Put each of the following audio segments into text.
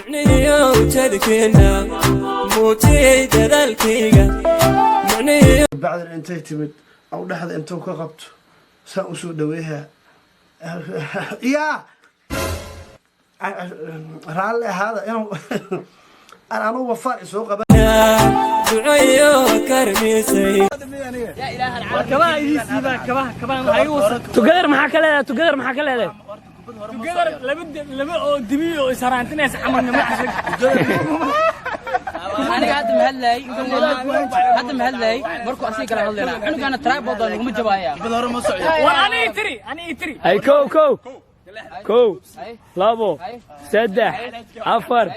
Micnihiyo ujeedkeena, muujiyey dadaalkayga micnihiyo. Bacdan intay timid aw dhexda intuu ka qabto saan usoo dhaweeha. Yaa raalli ahaada inuu aan anugu faar isoo qaban. Ducayo karmisay. Kabaha ii siibaa, kabaha, kabaha maxaa igu wasaq? Together maxaa ka leedahay? Together maxaa ka leedahay? Together laba laba oo dibi oo isaraantinaysa camalna ma xasag. Aniga hadda ma hadlaayay, hadda ma hadlaayay. Markuu asiga kala hadlaynaa cunugaana tripod baa naguma jabaaya. War ani ii tiri, ani ii tiri. Ay, kow, kow, kow, labo, saddex, afar,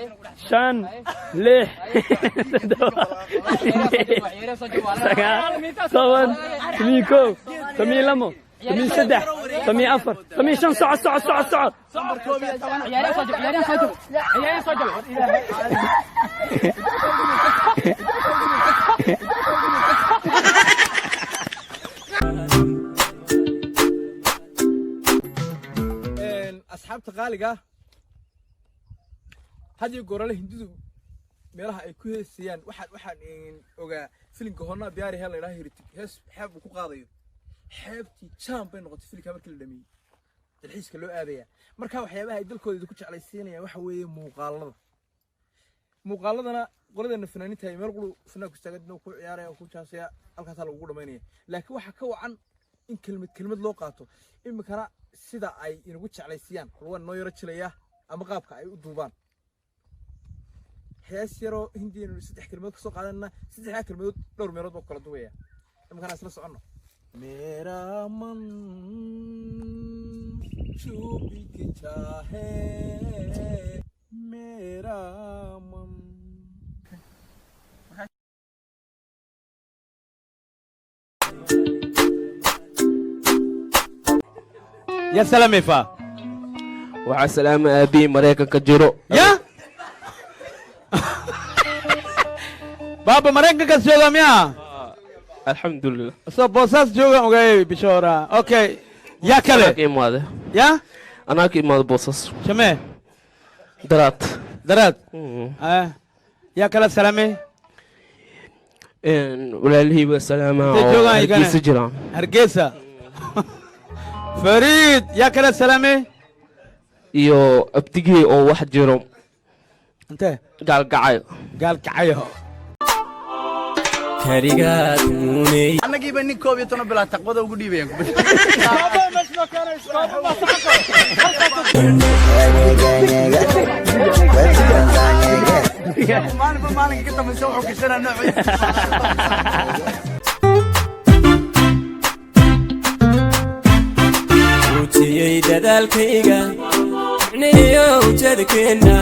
shan, lix, toddoba, sideed, sagaal, 10, 11, 12, 13, 14, 15. Soco, soco, soco, soco. Ciyaaryahan soo jab, ciyaaryahan soo jab, ciyaaryahan soo jab. Asxaabta qaaliga, had iyo goorale Hindidu meelaha ay ku heesayaan, waxaan ogaa filimka Ho Naa Pyar Hai la idhaha, Hrithik hees xeeb uu ku qaadayo. Xeebtii jam bay noqotay filimka markii la dhameeyey, dalxiiska loo aadaya. Marka waxyaabaha ay dalkooda idinku jeclaysiinayaan waxa weeye muuqaalada. Muuqaaladana qoladeenna fanaaniinta ay meel quru fanaanku istaagan ku ciyaaraya, ku jaasaya, halkaasaa lagugu dhamaynaya. Laakiin waxaa ka wacan in kelmad kelmad loo qaato. Iminkana sida ay inagu jeclaysiiyaan bal waan noo yaro jilaya ama qaabka ay u duubaan hees yaroo Hindiyanu. Saddex kelmadood kasoo qaadanana, saddexdaa kelmadood dhowr meelood baa ku kala duwaya. Iminkana isla soconno. मेरा मन चुप के चाहे मेरा मन. Ya salaameyfa. Waxaa salaama aabihii Maraykanka jiro. Ya baaba Maraykankaas jooga miya? Alxamdulilah. Soo Boosaas jooga ogaayay bishoora. Okay, yaa kale? Anaa ka imaade. Ya? Anaa ka imaade Boosas. Shamee? Daraad. Daraad. Ah, yaa kale salaamey? Walaalihii waa salaamaa Intee oo joogaan iyagana? Hargeysa jiraan. Hargeysa, Fariid. Yaa kale salaamey? Iyo abtigii oo wax jiro. Intee? Gaalgacay. Gaalkacayo. Karigaad muuney. Annagiiba nin 11 bilaa taqwada ugu dhiibayaan kubadda. Maalinba maalinka ka dambaysa wuxuu gashanaa noociisa. Muujiyey dadaalkayga micnihiyo ujeedkeena.